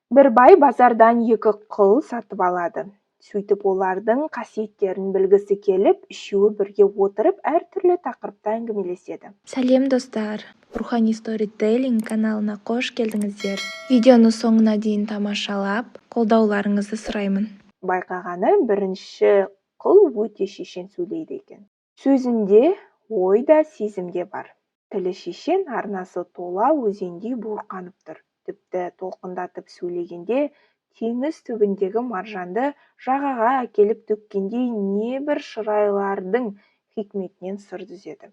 Бір бай базардан екі құл сатып алады. Сөйтіп олардың қасиеттерін білгісі келіп, үшеуі бірге отырып әртүрлі тақырыпта әңгімелеседі. Сәлем, достар! Рухани сторителлинг каналына қош келдіңіздер. Видеоны соңына дейін тамашалап, қолдауларыңызды сұраймын. Байқағаны, бірінші құл өте шешен сөйлейді екен. Сөзінде ой да, сезім де бар. Тілі шешен, арнасы тола өзендей буырқанып тұр. Тіпті толқындатып сөйлегенде теңіз түбіндегі маржанды жағаға әкеліп төккендей небір шырайлардың хикметінен сыр дүзеді.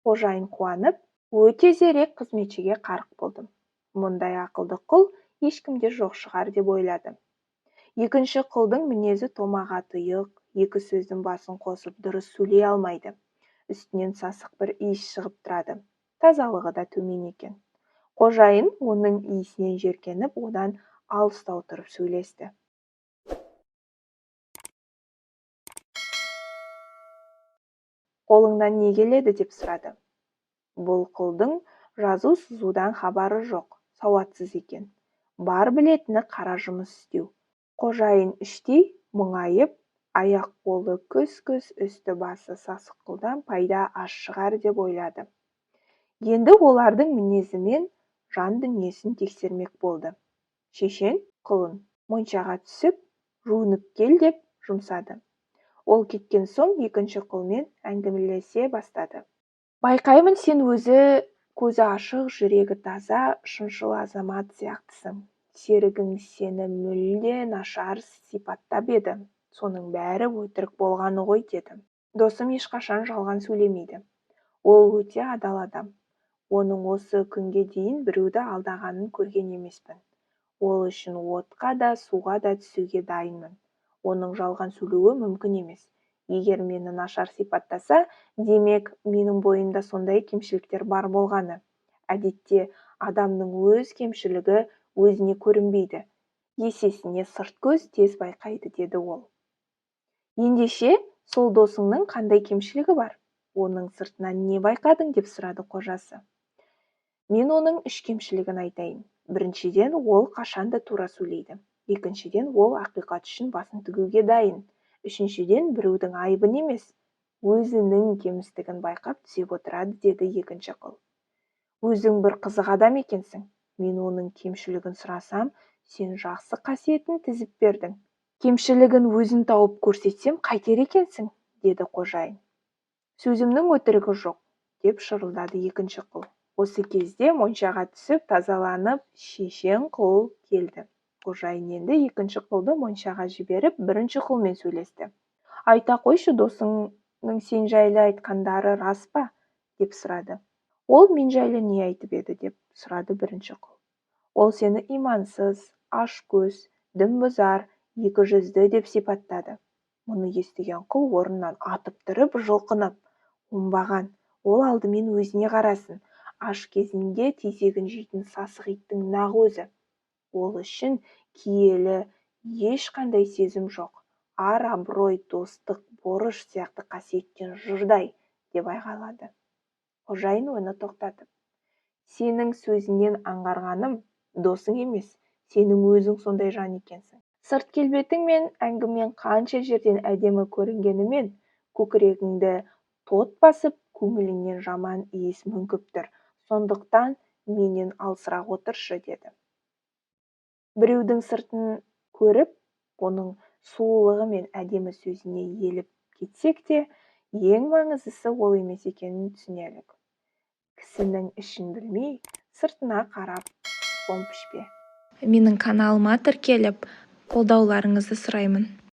Қожайын қуанып, өте зерек қызметшіге қарық болдым. Мұндай ақылды құл ешкімде жоқ шығар деп ойлады. Екінші құлдың мінезі томаға тұйық, екі сөздің басын қосып дұрыс сөйлей алмайды. Үстінен сасық бір иіс шығып тұрады. Тазалығы да төмен екен. Қожайын оның иісінен жеркеніп, одан алыстау тұрып сөйлесті. Қолыңнан не келеді деп сұрады. Бұл құлдың жазу-сызудан хабары жоқ, сауатсыз екен. Бар білетіні қара жұмыс істеу. Қожайын іштей мұңайып, аяқ-қолы күс-күс, үсті-басы сасық құлдан пайда аз шығар деп ойлады. Енді олардың мінезі мен жан дүниесін тексермек болды. Шешен құлын моншаға түсіп, жуынып кел деп жұмсады. Ол кеткен соң екінші құлмен әңгімелесе бастады. Байқаймын, сен өзі көзі ашық, жүрегі таза, шыншыл азамат сияқтысың. Серігің сені мүлде нашар сипаттап еді. Соның бәрі өтірік болғаны ғой, деді. Досым ешқашан жалған сөйлемейді. Ол өте адал адам. Оның осы күнге дейін біреуді алдағанын көрген емеспін. Ол үшін отқа да, суға да түсуге дайынмын. Оның жалған сөйлеуі мүмкін емес. Егер мені нашар сипаттаса, демек, менің бойымда сондай кемшіліктер бар болғаны. Әдетте адамның өз кемшілігі өзіне көрінбейді. Есесіне сырт көз тез байқайды, деді ол. Ендеше, сол досыңның қандай кемшілігі бар? Оның сыртынан не байқадың, деп сұрады қожасы. Мен оның үш кемшілігін айтайын. Біріншіден, ол қашанда тура сөйлейді. Екіншіден, ол ақиқат үшін басын тігуге дайын. Үшіншіден, біреудің айыбын емес, өзінің кемістігін байқап түзеп отырады, деді екінші құл. Өзің бір қызық адам екенсің. Мен оның кемшілігін сұрасам, сен жақсы қасиетін тізіп бердің. Кемшілігін өзін тауып көрсетсем қайтер екенсің, деді қожайын. Сөзімнің өтірігі жоқ, деп шырылдады екінші құл. Осы кезде моншаға түсіп, тазаланып, шешен құл келді. Қожайын енді екінші құлды моншаға жіберіп, бірінші құлмен сөйлесті. Айта қойшы, досыңның сен жайлы айтқандары рас па, деп сұрады. Ол мен жайлы не айтып еді, деп сұрады бірінші құл. Ол сені имансыз, ашкөз, дінбұзар, екіжүзді деп сипаттады. Мұны естіген құл орнынан атып тұрып, жұлқынып, оңбаған, ол алдымен өзіне қарасын. Аш кезінде тезегін жейтін сасық иттің нақ өзі. Ол үшін киелі ешқандай сезім жоқ. Ар, абырой, достық, борыш сияқты қасиеттен жұрдай, деп айғайлады. Қожайын оны тоқтатып, сенің сөзінен аңғарғаным, досың емес, сенің өзің сондай жан екенсің. Сырт келбетің мен әңгімең қанша жерден әдемі көрінгенімен, көкірегіңді тот басып, көңіліңнен жаман иіс мүңкіп тұр. Сондықтан менен алысырақ отыршы, деді. Біреудің сыртын көріп, оның сұлулығы мен әдемі сөзіне еліп кетсек те, ең маңыздысы ол емес екенін түсінелік. Кісінің ішін білмей, сыртына қарап қом пішпе. Менің каналыма тіркеліп, қолдауларыңызды сұраймын.